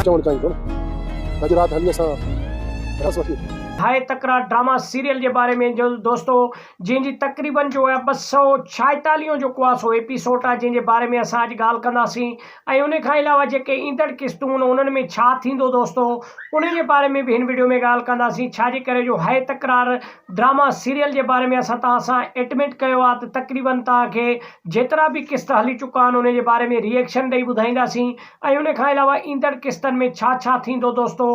چوڻ چاهين ٿو نه ته اڄ رات هلي اسان رس وٺي اچون. هاء تڪرار ڊراما سيريل جي باري ۾ جو دوستو جنهن جي تقريبن جو آهي 246 جيڪو آهي سو ايپيسوٽ آهي جنهن جي باري ۾ اسان اڄ ڳالهه ڪنداسين ۽ ان کان علاوه جيڪي ايندڙ قسطون آهن انهن ۾ ڇا ٿيندو دوستو ان جي باري ۾ به هن وڊيو ۾ ڳالهه ڪنداسين ڇا جي ڪري جو هاء تڪرار ڊراما سيريل جي باري ۾ اسان توهان سان ايٽميٽ ڪيو آهي ته تقريبن توهان کي جيترا به قسط هلي چڪا آهن ان جي باري ۾ ريئيڪشن ڏئي ٻڌائينداسين ۽ ان کان علاوه ايندڙ قسطن ۾ ڇا ڇا ٿيندو دوستو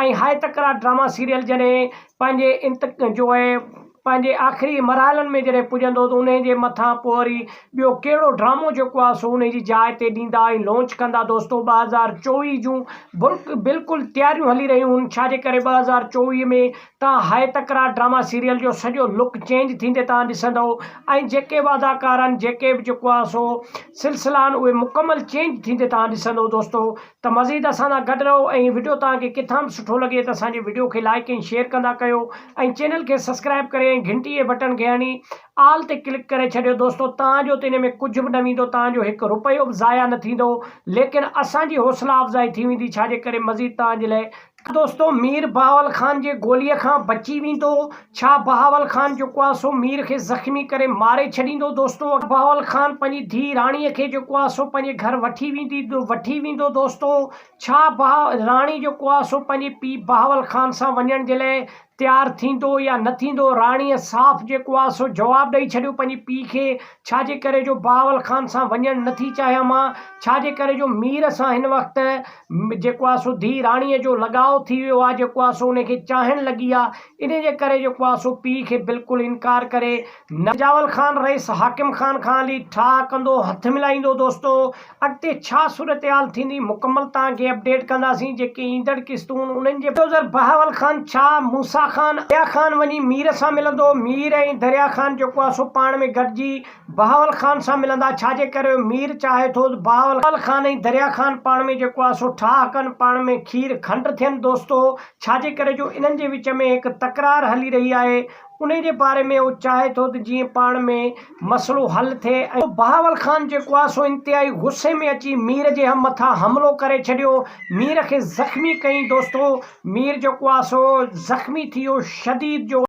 ۽ هاء تڪرار ڊراما سيريل جڏهن پنهنجي انت جو اهي پنهنجي آخري مرحلن ۾ جڏهن پڄندو ته انهي جي مٿان پوء وري ٻيو ڪهڙو ڊرامو جيڪو آهي سو انهي جي جاء تي ڏيندا ۽ لانچ ڪندا دوستو 2024 جون بلڪل تياريون هلي رهيون هن ڇا جي ڪري 2024 ۾ تان هاء تڪرار ڊراما سيريل جو سڄو لڪ چينج ٿيندي تان ڏسندو ۽ جيڪي به اداڪار آهن جيڪي به جيڪو آهي سو سلسلا آهن اهي مڪمل چينج ٿيندي توهان ڏسندو دوستو ته مزيد اسان سان گڏ رهو ۽ وڊيو توهان کي ڪٿان به سٺو لڳي ته اسان جي وڊيو کي لائڪ ۽ شيئر ڪندا ڪيو ۽ چينل کي سبسڪرائب ڪري ۽ گهنٽي جي بٽڻ کي هڻي آل تي ڪلڪ ڪري ڇڏيو دوستو توهان جو ته ان ۾ ڪجهه به نه ويندو توهان جو هڪ رپيو به ضايع نه ٿيندو ليڪن اسان جي حوصلا افزائي ٿي ويندي ڇا جي ڪري مزيد توهان جي لاء دوستو مير بهاول خان جي گوليء کان بچي ويندو؟ ڇا بهاول خان جيڪو آهي سو مير کي زخمي ڪري ماري ڇڏيندو؟ دوستو بهاول خان پنهنجي ڌيء راڻيء کي جيڪو آهي سو پنهنجي گهر وٺي ويندي وٺي ويندو دوستو ڇا بها راڻي جيڪو آهي سو پنهنجي پيء بهاول خان سان وڃڻ جي لاء تيار ٿيندو يا نه ٿيندو؟ راڻيء صاف جيڪو آهي سو جواب ڏئي ڇڏيو پنهنجي پيء کي، ڇا جي ڪري جو بهاول خان سان وڃڻ نه ٿي چاهيان مان، ڇا جي ڪري جو مير سان هن وقت جيڪو آهي سو ڌيء راڻيء جو لڳاء ٿي ويو آهي، جيڪو آهي سو ان کي چاهڻ لڳي آهي، انهيء جي ڪري جيڪو آهي سو پيء کي بلڪل انڪار ڪري نه. بجاول خان رئيس حاڪم خان کان هلي ٺاهه ڪندو هٿ ملائيندو دوستو اڳتي ڇا صورتحال ٿيندي مڪمل توهان کي اپڊيٽ ڪنداسين جيڪي ايندڙ قسطون انهن جي بلڊوزر بهاول خان ڇا موسيٰ خان دريا خان وڃي مير سان ملندو مير ۽ دريا خان جيڪو آهي سو پاڻ ۾ گڏجي بهاول خان سان ملندا ڇا جي ڪري مير چاهي ٿو ته بهاول خان ۽ دريا خان پاڻ ۾ جيڪو آهي سو ٺاهه ڪن پاڻ ۾ کير کنڊ ٿين دوستو ڇا جي ڪري جو انهن جي وچ ۾ هڪ تڪرار هلي رهي آهي انهي جي باري ۾ هو چاهي ٿو ته جيئن پاڻ ۾ مسئلو حل ٿئي ۽ بهاول خان جيڪو آهي سو انتهائي غصي ۾ اچي مير جي مٿان حملو ڪري ڇڏيو مير کي زخمي ڪيائين دوستو مير جيڪو آهي سو زخمي ٿي ويو شديد جو.